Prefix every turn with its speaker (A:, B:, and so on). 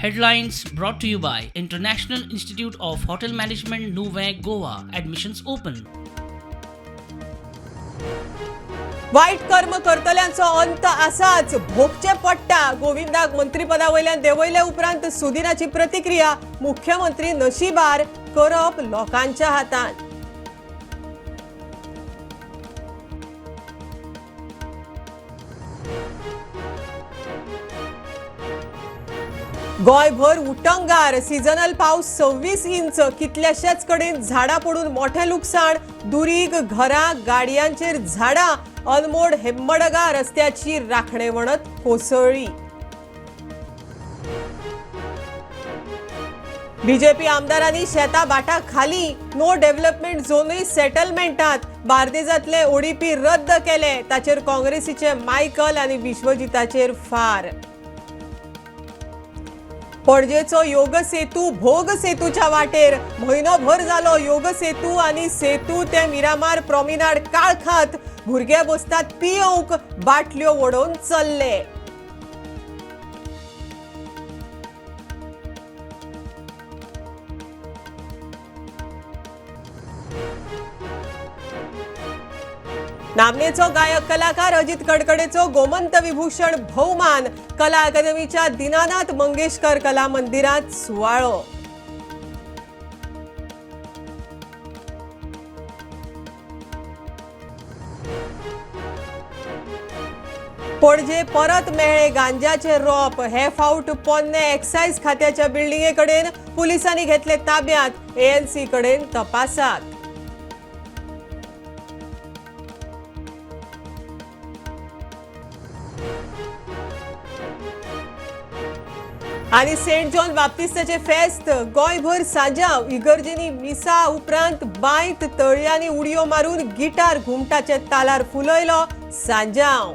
A: Headlines brought to you by International Institute of Hotel Management, Nuvem, Goa. Admissions open.
B: White कर्म करतल्यांचो अंत आसाच, भोगचे पडटा. गोविंदाक मंत्रीपदा वयल्यान देंवयले उपरांत सुदिनाची प्रतिक्रिया. मुख्यमंत्री नशिबार, करप लोकांच्या हातांत. गोंयभर उटंगार, सिजनल पावस 26 इंच. कितल्याशाच कडेन झाडां पडून मोठें लुकसाण. दुरीग, घरां, गाडयांचेर झाडां. अनमोड हेम्मडगा रस्त्याची राखणे वणत कोसळ्ळी. बीजेपी आमदारांनी शेता बाटा खाली, नो डेव्हलपमेंट झोनूय सेटलमेंटात. बार्देजातले ओडीपी रद्द केले, ताचेर काँग्रेसीचे मायकल आनी विश्वजिताचेर फार. पणजेचो योग सेतू भोग सेतूच्या वाटेर. म्हयनोभर जालो योग सेतू आनी सेतू ते मिरामार प्रोमिनाड काळखात. भुरगे बसतात पियोवंक, बाटल्यो वडोवन चल्ले. नामनेचो गायक कलाकार अजित कडकडेचो गोमंत विभूषण भोवमान. कला अकादमीच्या दीनानाथ मंगेशकर कला मंदिरात सुवाळो. पणजे परत मेळ्ळे गांजाचे रोप. हे फावट पोन्ने एक्सायज खात्याच्या बिल्डिंगे कडेन. पुलिसांनी घेतले ताब्यात, एएनसी कडेन तपासात. आनी सेंट जॉन बाप्तिस्ताचे फेस्त गोंयभर सांजाव. इगर्जेनी मिसा उपरांत बांयत तळयांनी उडयो मारून गिटार घुमटाचे तालार फुलयलो सांजाव.